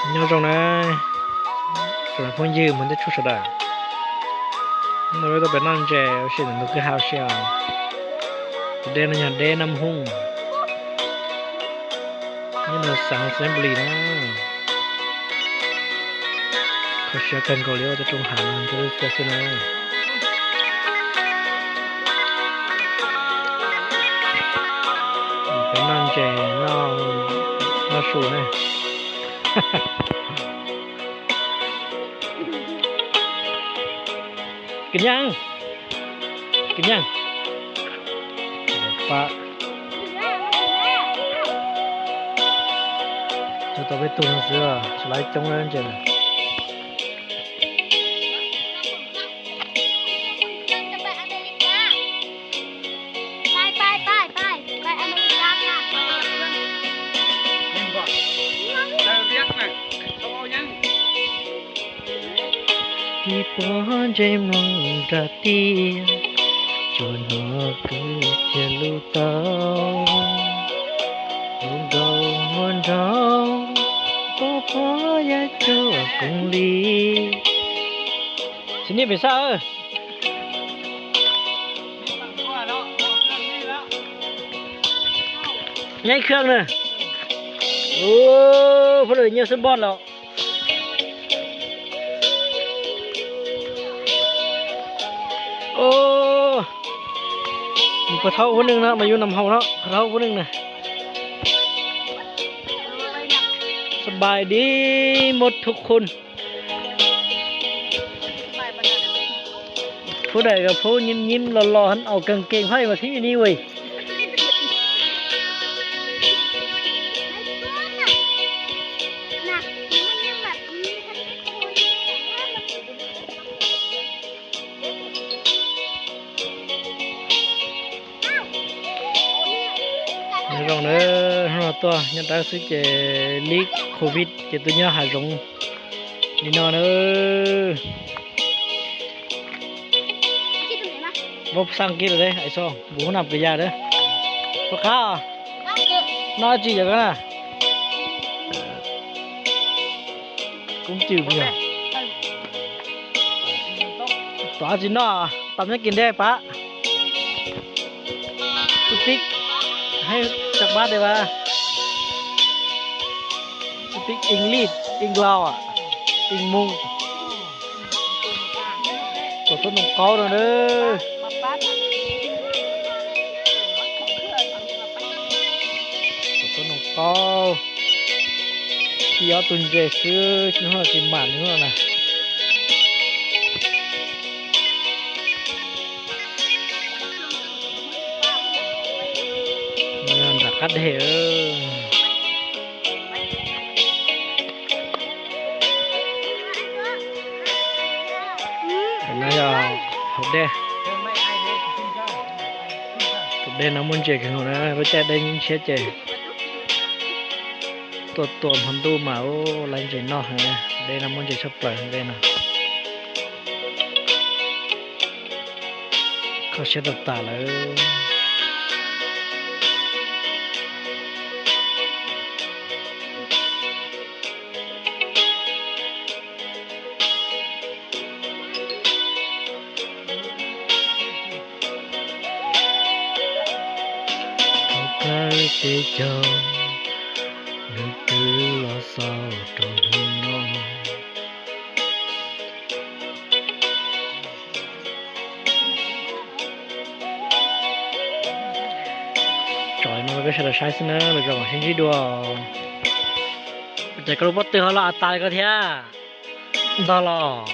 Nyob zoo na, tsoom phooj ywg hmov ntej tshua sawv daws, hnub no peb tuaj pem noj ntses ua si ntawm ntug kwj ha ua si os. Tus dej no yog dej Naj Hooj, nyob ntawm xeev Assembly na. Kho siab kawg nkaus li, ua tau rau hav no rau lub txia xwb na. Peb noj ntses, noj su na. Kws nyaaj, kws nyaaj, pab tau peb tug no xwb, tsis laib coob ntses. Tib pob ntsej mloog nrag tiaj, tsuas hnov kwv txhiaj lub tau. Hluas nkauj muaj nraug, pob pob yaj cuaj koom li. Tsis niaj pem sab. Nyaib khw na. Phab ntawd nyiaj xwb npoj lawm. Yus puas thaub ua neeg no mas yus nov haus no, puas thaub ua neeg na. สบายดีหมดทุกคน Phub daim ko phub nyim nyim los los hab, aus kag kees phaj mas thib me ni ua. Nyob zoo na, hnub no tuaj nyob dawb xwb ces lib covid ces tuaj nyob hav zoov li no na. Vos xaj kiv lawm, ais xo npus hub nam pus ya lawm. Rov qab, noj dab tsi yog koj na? Koob cwm yog tom dab tsi noj, tam nyob kis ntej pab. Tub pib, hais cov pab tias pab. Tub pib English, English, English. Tuaj tuaj noog qaub no na. Tuaj tuaj noog qaub. Kib ob tug ntses xwb, hnub no tsis mam li hnub no na. Nram qab deg. No yog hauv dej. Tus dej no muaj ntses kawg nkaus na, lub caij dej ntshiab ces tuaj tua hmo ntuj mas ua laiv ntses noj heev. Dej no muaj ntses tshaj plaws dej no. Kho siab tas tas lawm. Thov kawg teb caug, nws twb los xaus rau hnub no. Tso no peb sawv daws saib xwb na, los zoo mam sib ntsib dua. Ces koj lub pob tw ho los tas li ko thiab. Ntog los.